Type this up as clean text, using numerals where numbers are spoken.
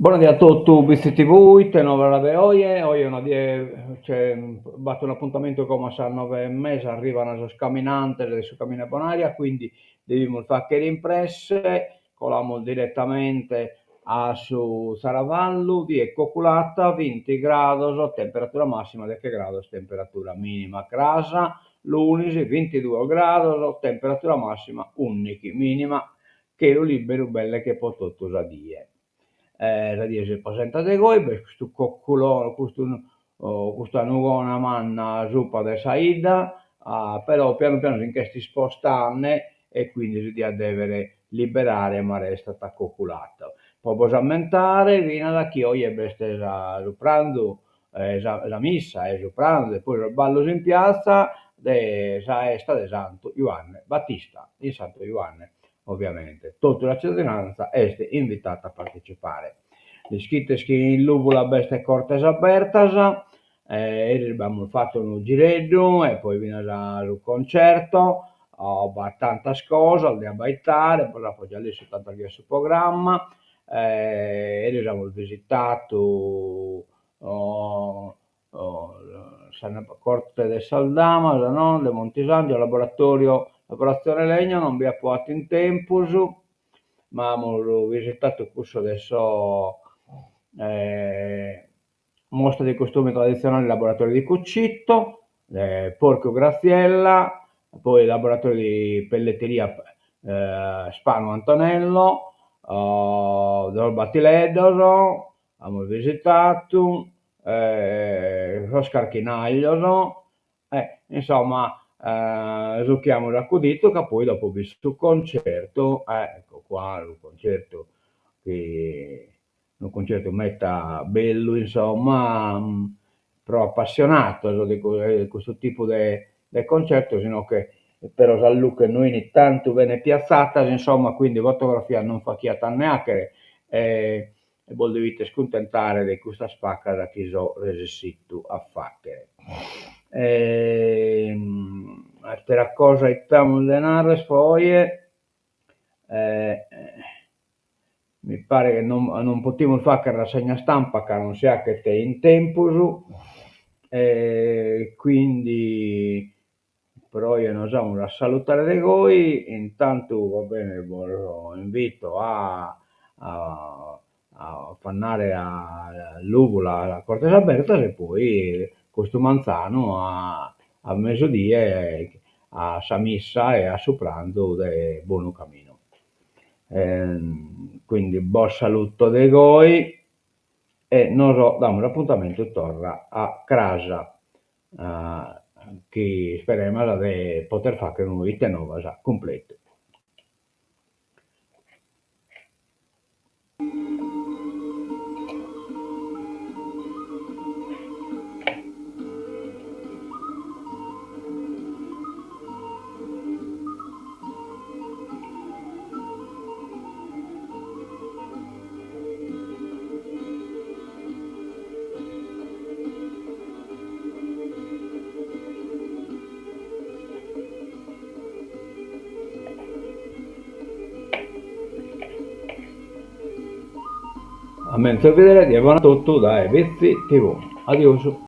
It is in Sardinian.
Bona die a totu, Bitzi TV, ite novas de oje, oje una die, cioè, b'at un'apuntamentu como a sas noe e mesa, arriban sos caminantes de su Caminu 'e Bonaria, quindi devimus fagher in presse, colamus diretamente a su Zaravallu, die coculata, binti grados, temperatura massima, deghe grados temperatura minima, cras lunis bintiduos grados, temperatura massima ùndighi, minima chelu liberu belle che po totu sa die. Sa die si presentat de goi, b'est custu coculone, custu custa nugona manna subra de sa 'idda, però pianu pianu si nch'est ispostande e quindi si diat dèvere liberare ma restat coculata. Po bos ammentare finas chi oje b'est sa su pranzu sa sa missa e su pranzu e poi sos ballos in piatza de sa 'esta de Santu Juanne Battista, in Santu Juanne Oviamente, totu sa cittadinanza est invitata a partecipare. L'ischites chi in Lùvula b'est Cortes Abertas, eris b'amus fatu unu gireddu e poi finas su concerto, b'at tantas cosas de abbaitare, bos apo già lissu tantas bias su programma, eris amus visitadu sa Corte de sas Damas no de Montisàngiu, laboratorio lavorazione legno non bi apo 'atu in tempus, ma amus visitadu cussu de so mostra dei costumi tradizionali laboratorio di cucito, Porcu Graziella, poi laboratorio di pelletteria Spanu Antonello, sos Batileddos amus visitadu sos carchinaglios e insomma su chi amus acudidu ca poi dopo b'est su concertu, ecco qua su concertu chi unu concertu meta bellu insomma pro appassionados de custu tipu de de concertos inoghe però sas luches no 'ini tantu bene piazzatas insomma quindi fotografias non faghiat a nde 'achere e e bos devites cuntentare de custas pacas chi so resessitu a faghere. Atera cosa ite amus de narrer po oje mi paret chi non non potimus fagher rassegna stampa ca non si 'achet in tempus e quindi Pro oje nos amus a salutare de goi, intantu va bene bos invito a a andare a Lùvula a Cortes Abertas e poi custu manzanu a a mesudie a sa missa e a su pranzu de Bonu Caminu. Quindi bos saluto de goi e nos damus apuntamentu torra a cras chi isperemas de poter fagher unu ite novas cumpletu. A menzus bidere, die bona a totu dae Bitzi TV. Adiosu.